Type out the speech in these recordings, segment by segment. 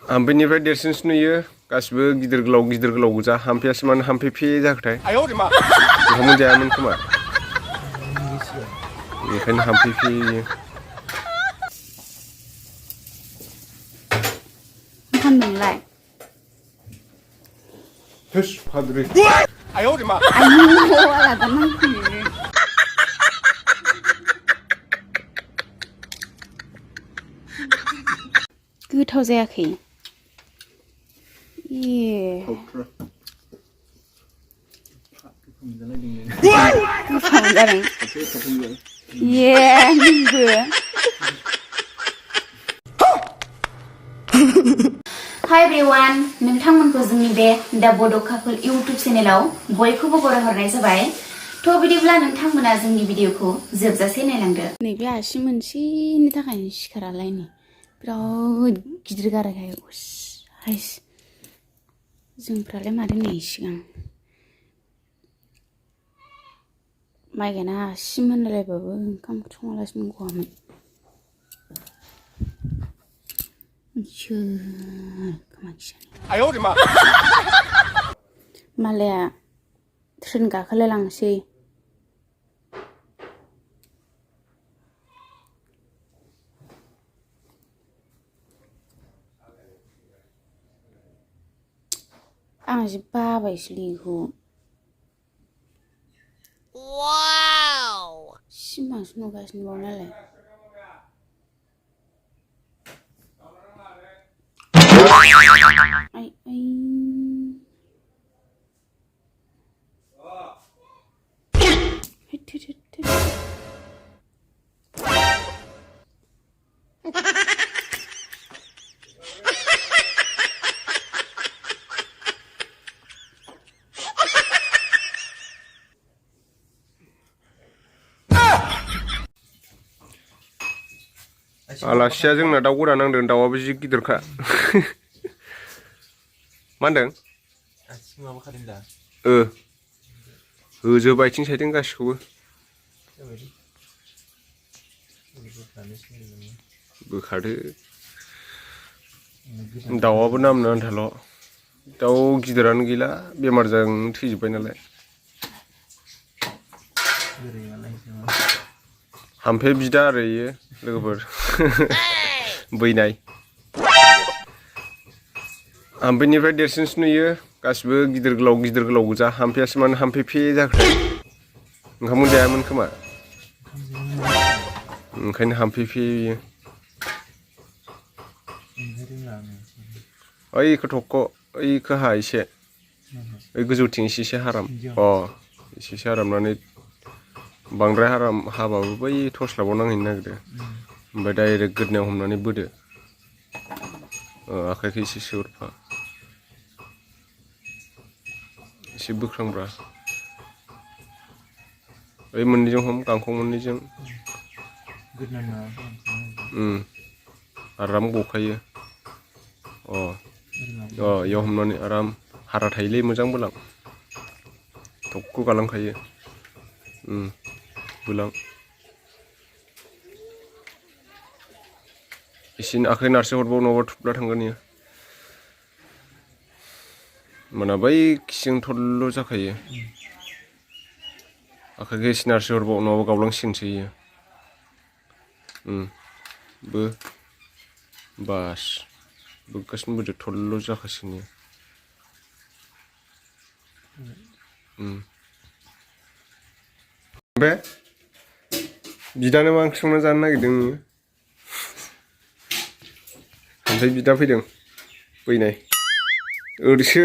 हाम्फैनिफ्राय देरसिनसो नुयो गासिबो गिदिर गोलाव गोजा हाम्फैयासो मानो हाम्फे जाखोथाय ओंखाम मोनजायामोन खोमा बेखायनो हाम्फे खालामदोंलाय होस फाद्रि आयौ आलादा नांफैयो गोथाव जायाखै गोथाव जादों नोंबो हाय एभरिवान नोंथांमोनखौ जोंनि बे दा बड' कापोल इउट्युब चेनेलाव बयखौबो बरायहरनाय जाबाय थ' बिदिब्ला नोंथांमोना जोंनि भिडिअखौ जोबजासे नायलांदो नैबे आसि मोनसेनि थाखायनो सिखारालाय नै बिराद गिदिर गारायखाय हायस जोंफ्रालाय माथो नै सिगां माइ गायना आसि मोनलायबाबो ओंखाम संयालासिनो गवामोन मालाया ट्रेन गाखोलाय लांसै आं जि बाबायसोलै बेखौ सिमांसो नुगासिनो बाव नालाय आलासिया जोंना दाउ गोदा नांदों दाउआबो जि गिदिरखा मा होनदों होजोब आथिं सायथिं गासिखौबो बोखादो दाउआबो नामनो आन्थाल' दाउ गिदिरानो गैला बेमारजों थैजोब्बाय नालाय हाम्फे बिदा आरो इयो लोगोफोर बैनाय हाम्फैनिफ्राय देरसिनसो नुयो गासिबो गिदिर गोलाव गोजा हाम्फैयासो मानो हाम्फे जाखोथाय ओंखाम मोनजायामोन खोमा ओंखायनो हाम्फे बियो ओइखौ थख' ओइखौ हा एसे ओइ गोजौथिं एसे हाराम एसे हारामनानै बांद्राय हाराम हाबाबो बै थस्लाबाव नांहैनो नागिरो ओमफ्राय डाइरेक्ट गोदनायाव हमनानै बोदो आखाइखौ एसे सोहरफा एसे बोख्रांब्रा ओइ मोननैजों हम गांखं मोननैजों आराम गखायो इयाव हमनानै आराम हारा थायोलै मोजां बोलां थक्क' गालांखायो बोलां एसे आखाइ नारसो हरबाव नङाबा थुब्ला थांगोन इयो मोना बै खिजों थरल' जाखायो आखाइखौ एसे नारसो हरबाव नङाबा गावलांसिगोनसो इयो बास बोगासिनो बोदो थरल' जाखासिगोन इयो बे बिदानो मा ओंख्रि संना जानो नागिरदों नोङो ओमफ्राय बिदा फैदों बैनाय ओरैसै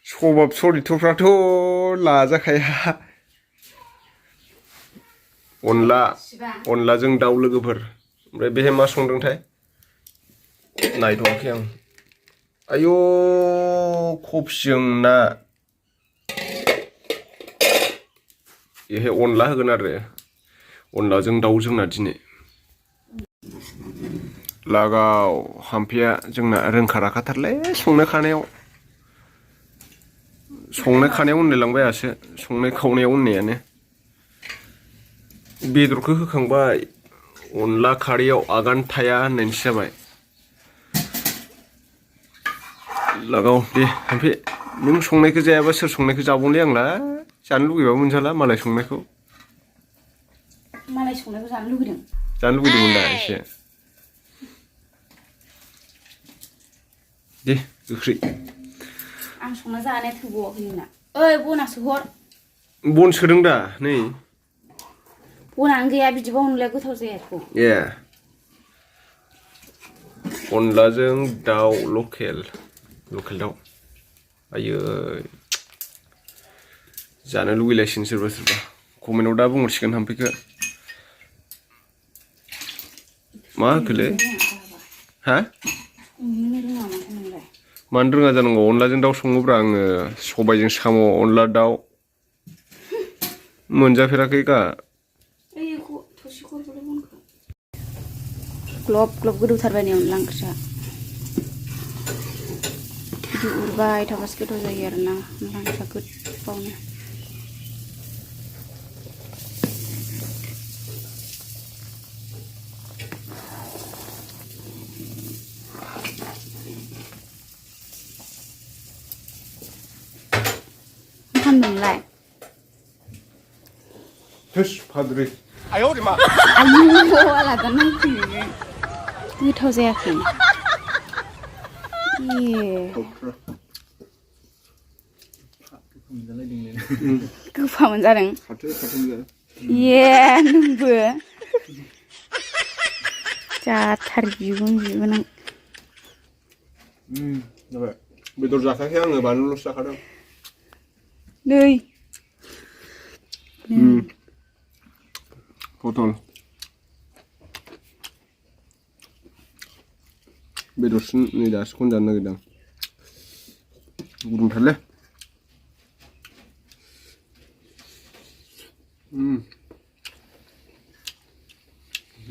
सभाब सरिथ्रफ्राथ' लाजाखाया अनलाजों दाउ लोगोफोर ओमफ्राय बेहाय मा संदोंथाय नायथ'वाखै आं आयौ कफिजों ना बेहाय अनला होगोन आरो अनलाजों दाउ जोंना दिनै लागाव हाम्फैया जोंना रोंखा राखाथारलै संनाय खावनायाव उनलायलांबायासो संनाय खावनायाव उननायानो बेदरखौ होखांबाय अनला खारैयाव आगान थाया होननायनिसो जाबाय लागाव दे ओमफ्राय नों संनायखौ जायाबा सोर संनायखौ जाबावनोलै आंलाय जानो लुगैबाबो मोनजाला मालाय संनायखौ जानो लुगैदों जानो लुगैदोंमोन दा एसे दे गोख्रै आं संना जानाया थोबावाखै नोंना ओइ बनासो हर बन सोदों दा नै बनानो गैया बिदिबा अनलाया गोथाव जायाखौ ए अनलाजों दाउ लकेल दाउ आयै जानो लुगैलायसिगोन सोरबा सोरबा कमेन्टआव दा बुंहरसिगोन हाम्फैखो मा होखोलै हा मानो रोङा जानांगौ अनलाजों दाउ सङोब्रा आङो सबायजों साम' अनला दाउ मोनजाफेराखै गा ग्लब ग्लब गोदौथारबाय नै अनला ओंख्रिया बिदि उरबाय थाबासो गोथाव जायो आरोना अनला ओंख्रिया गोबावनो खालामदोंलाय थोस फाद्रि आयु आलादा नांफैयो गोथाव जायाखै गोफा मोनजादों ए नोंबो जाथार बिबुं बेदर जाखायाखै आङो बानलुल'सो जाखादों नै पटल बेदरसिन नै दासो खनजानो नागिरदों गुदुंथारलै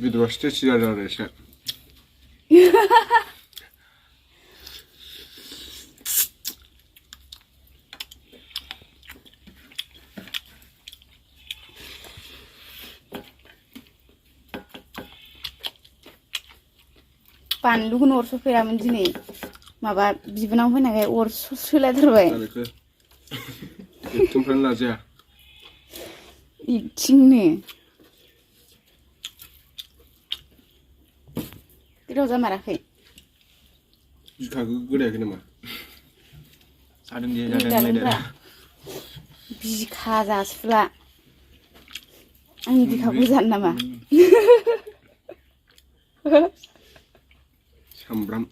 बेदरासो टेस्टि जादों आरो एसे बानलुखौनो अरस'फेरामोन दिनै माबा बिबोनां फैनायखाय अर सोलायथारबाय एक्टिंफ्रानो लाजाया एक्टिंनो गोथाव जामाराखै बिखाखौ गोदायाखै नामा जादों दे जादों बिखा जासुला आंनि बिखाखौ जानो नामा सामब्राम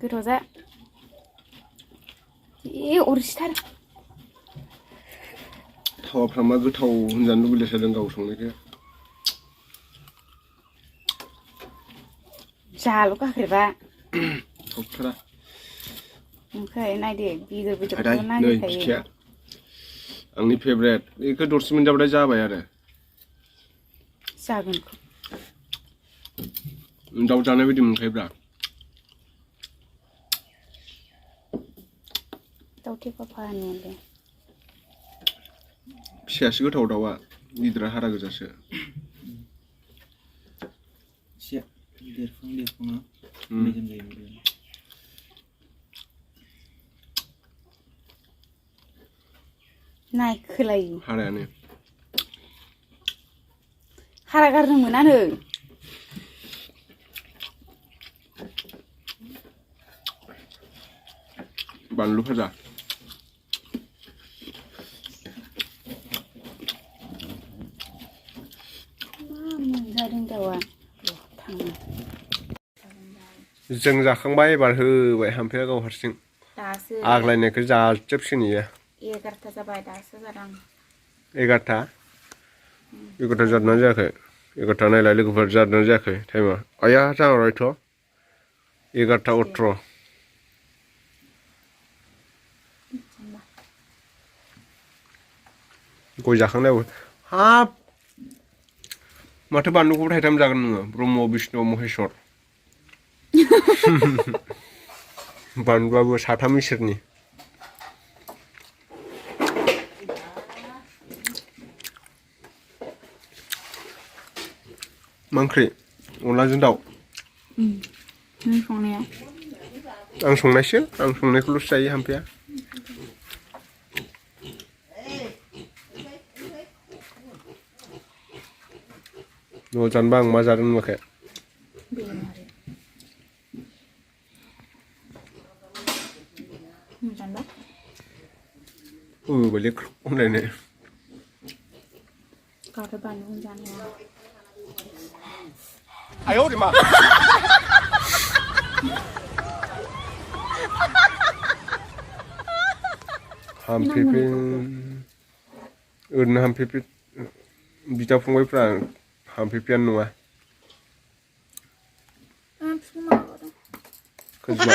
गोथाव जा अरसिथार थावाफ्रा मा गोथाव होनजानो लुगैलायथारदों गाव संनायखौ जाल' गाख्रेबा थावथारा ओमफ्राय नायदो बेदर नै नागिरखायो बिखाया आंनि फेभरेट बेखौ दरसे मोनजाबाथाय जाबाय आरो जागोन दाउ जानाय बायदि मोनखायोब्रा दाउ थेफाफानियालाय फिसायासो गोथाव दाउआ गिदिरा हारा गोजासो एसे देरफुना मेजेम जायो नायखोलायो हारायानो हारा गारनो मोनानो बानलु भाजा मोनजादों दाउआ थाङो जों जाखांबाय एबार होबाय हाम्फैया गाव हारसिं दासो आग्लायनायखौ जाजोबसिगोन इयो 11ता जाबाय दासो जादों 11ता जादोंना जायाखै 11ता नायलाय लोगोफोर जादोंना जायाखै टाइमा आया जाबायथ' 11:18 गय जाखांनायावो हाब माथो बानलुखौबो थाइथाम जागोन नोङो ब्रह्म विष्णु महेश्वर बानलुआबो साथाम इसोरनि मा ओंख्रि अनलाजों दाउ नों संनाया आं संनायसो आं संनायखौल'सो जायो हामफेया न' जानोबा आं मा जादों नुवाखै जानबा बायदि होनलायनाय गारो बानलु जानाया 哎呦我的妈 हामफेफे ओरैनो हामफेफे बिदा फंबायफ्रा हामफेफेयानो नङा खैजोमा